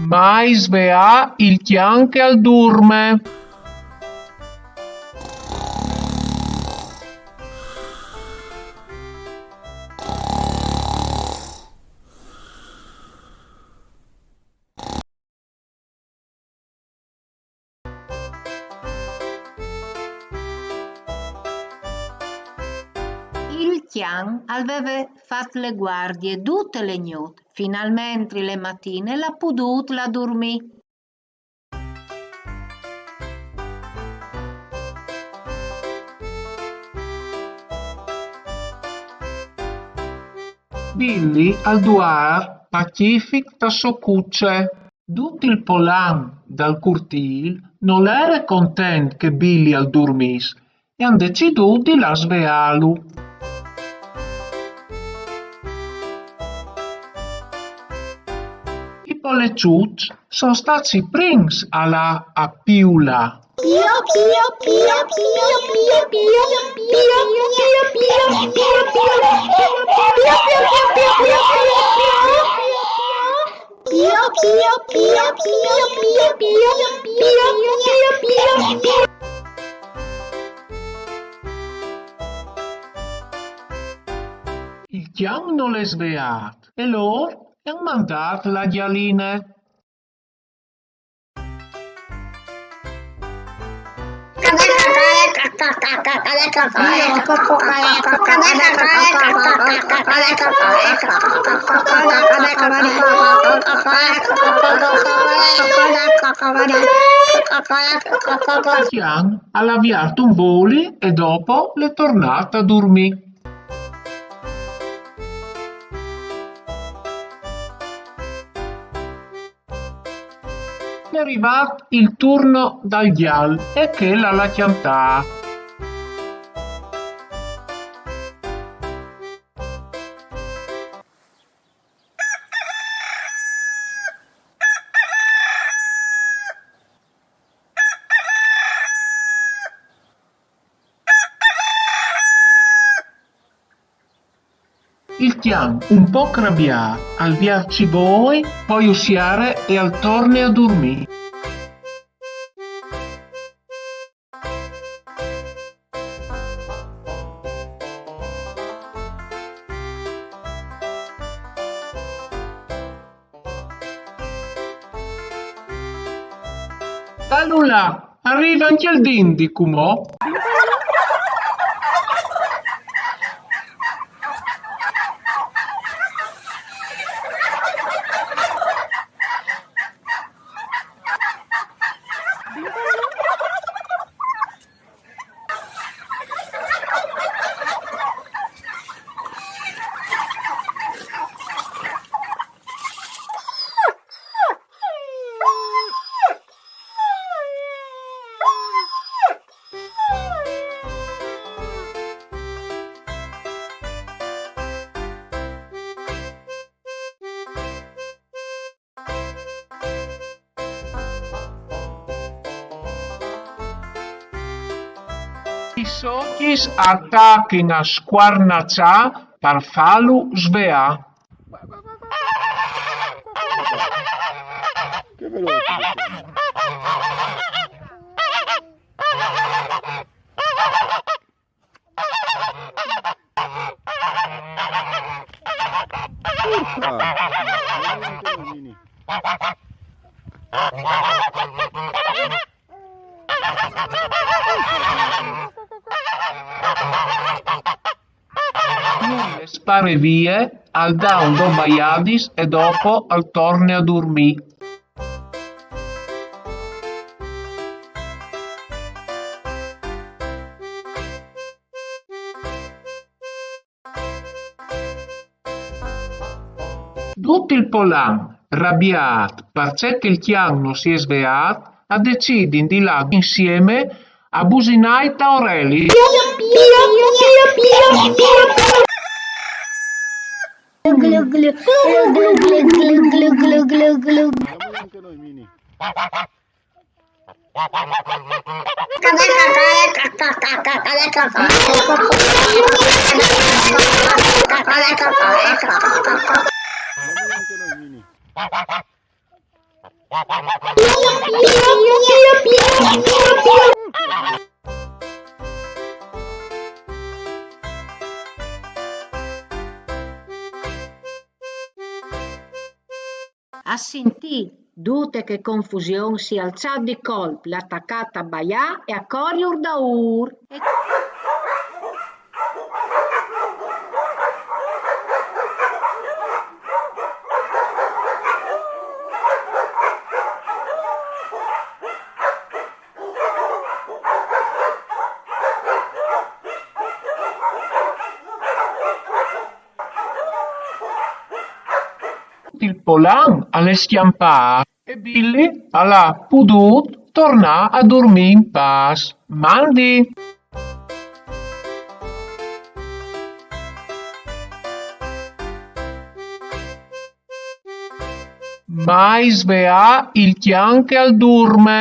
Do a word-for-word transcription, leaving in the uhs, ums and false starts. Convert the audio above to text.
Mai sveà il cjan che al durme. Il cjan al veve fat le guardie dute le gnot, finalmentri le matine l'à pudût lâ a durmî. Billy al duar pacific ta sô cuce. Dut il polan dal curtîl nol ere content che Billy al durmìs e àn decidût di lâ a sveâlu. I poleçuts son stâts i prins a lâ a piulâ. Il cjan nol è sveât e lôr i àn mandât la gjaline. Il cjan al à viert un boli e dopo l'è tornât a durmî. L'è rivât il turno dal gjal e chel al à cjantât. Il cjan, un pôc rabiât, al viert i boi, po ju siere e al torne a durmî. Alulà, al rive ancje il dindi cumò. I sognis a tachin a scuarnaçâ par fâlu sveâ. Che veloce che sono. Urca! Al spare vie, al dà un do maiadis e dopo al torne a durmî. Dut il polan, rabiât, parcè che il cjan no si è sveât, a decidin di lâ insiemi a businâi ta oreli. A sintî dute chê confusion si è alçât di colp, al à tacât a baiâ e a coriur daûr. E Il polan al è scjampât e Billy al à pudût tornâ a durmî in pâs. Mandi! Mai sveâ il cjan che al durme.